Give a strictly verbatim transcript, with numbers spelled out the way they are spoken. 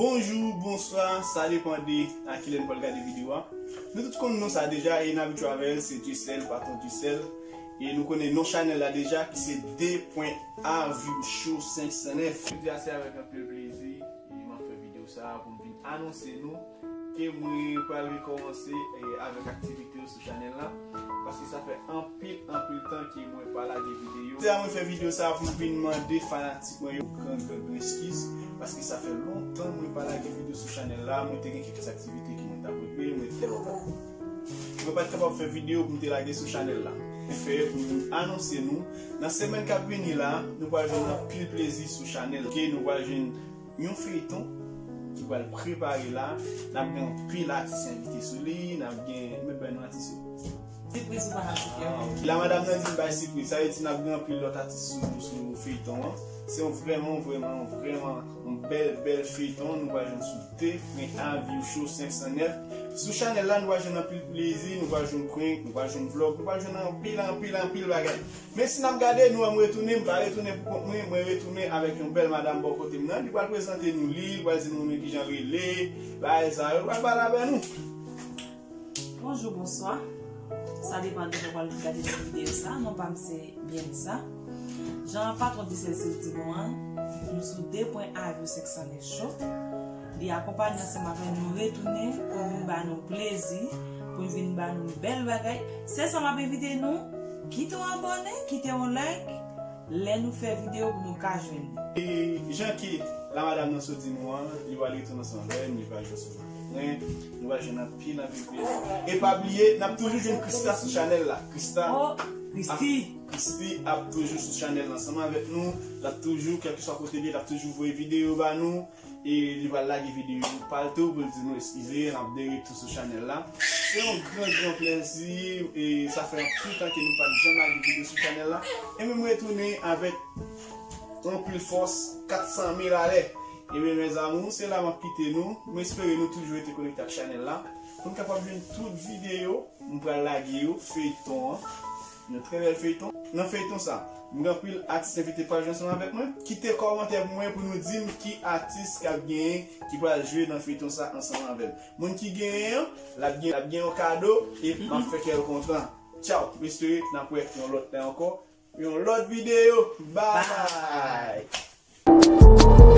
Bonjou, bonswa, sa depann de a kilè nou pral gade videyo a. Nou tout konn non sa deja e n abitye avè l, se Dyesèl, patwon Dyesèl. E nou konnen non chanèl la deja ki se de pwen a view show senk san nèf. Jodi a se avèk anpil plezi e m ap fè videyo sa a pou m vin anonse nou ke mwen pral rekòmanse e, avèk aktivite yo sou chanèl la, paske sa fè anpil, anpil tan ke mwen pa lage videyo. Se a mwen fè videyo sa a pou m vin mande fanatik mwen yo gran, gran, gran eskiz, paske sa fè lontan mwen pa lage videyo sou chanèl la, mwen te gen kèk aktivite ke mwen t ap regle, mwen te, mwen pa t kapab fè videyo pou m te lage sou chanèl la. Fè pou m anonse nou, nan semèn k ap vini la, nou pral jwenn anpil plezi sou chanèl, ok? Nou pral jwenn yon feyton ki pral prepare la. N ap gen anpil atis envite sou li, n ap gen, men bay nou atis yo. Sipriz ou pa ka site yo. La madanm nan di m bay sipriz, sa vle di n ap gen anpil lòt atis sou, sou feyton an. Se yon vrèman, vrèman, vrèman yon bèl, bèl feyton nou pral jwenn sou de pwen a view show senk san nèf. Sou chanèl la, nou pral jwenn anpil plezi, nou pral jwenn prank, nou pral jwenn vlòg, nou pral jwenn anpil, anpil, anpil bagay. Men si n ap gade, nou wè m retounen, m pa retounen pou kont mwen, mwen retounen avèk yon bèl madanm bò kote m nan. Li pral prezante nou li, li pral di nou men kijan l rele, bagay sa yo, li pral pale avè nou. Bonjou, bonswa. Sa depann de lè w pral gade videyo sa. Non pa m se Biensa. Jan patwon Dyesèl di nou an, nou sou de pwen a view senk san nèf show. Li akonpanye ansanm avè nou retounen pou vin ba nou plezi, pou vin ba nou bèl bagay. Se sa m ap envite nou, kite yon abòne, kite yon like, lè nou fè videyo pou nou ka jwenn li. E jan ke la madanm nan sot di nou an, li pral retounen ansanm avè m, li pral jwe sou mwen. Nou pral jwenn anpil, anpil plezi. E pa bliye, n ap toujou jwenn Krista sou chanèl la. Krista. Oh, Christy. Christy ap toujou sou chanèl la ansanm avèk nou. L ap toujou, kèlkeswa kote l ye, l ap toujou voye videyo ba nou. E li pral lage videyo pa l tou pou l di nou eskize, n ap de retou sou chanèl la. Se yon gran, gran plezi, e sa fè anpil tan ke nou pa t janm lage videyo sou chanèl la. E men m retounen avèk anpil fòs, kat san mil alè. E men mes amours, se la m ap kite nou. Mwen espere nou toujou rete konekte ak chanèl la pou n kapab jwenn tout videyo m pral lage yo, feyton an. Yon trè bèl feyton. Nan feyton sa, m gen anpil atis envite pral jwe ansanm avèk mwen. Kite kòmantè pou mwen pou nou di m ki atis k ap genyen ki pral jwe nan feyton sa ansanm avè m. Moun ki genyen an, l ap gen, l ap gen yon kado e m ap fè kè l kontan. Tchaw, m espere n ap wè yon lòt lè ankò, yon lòt videyo. Bye! Bye!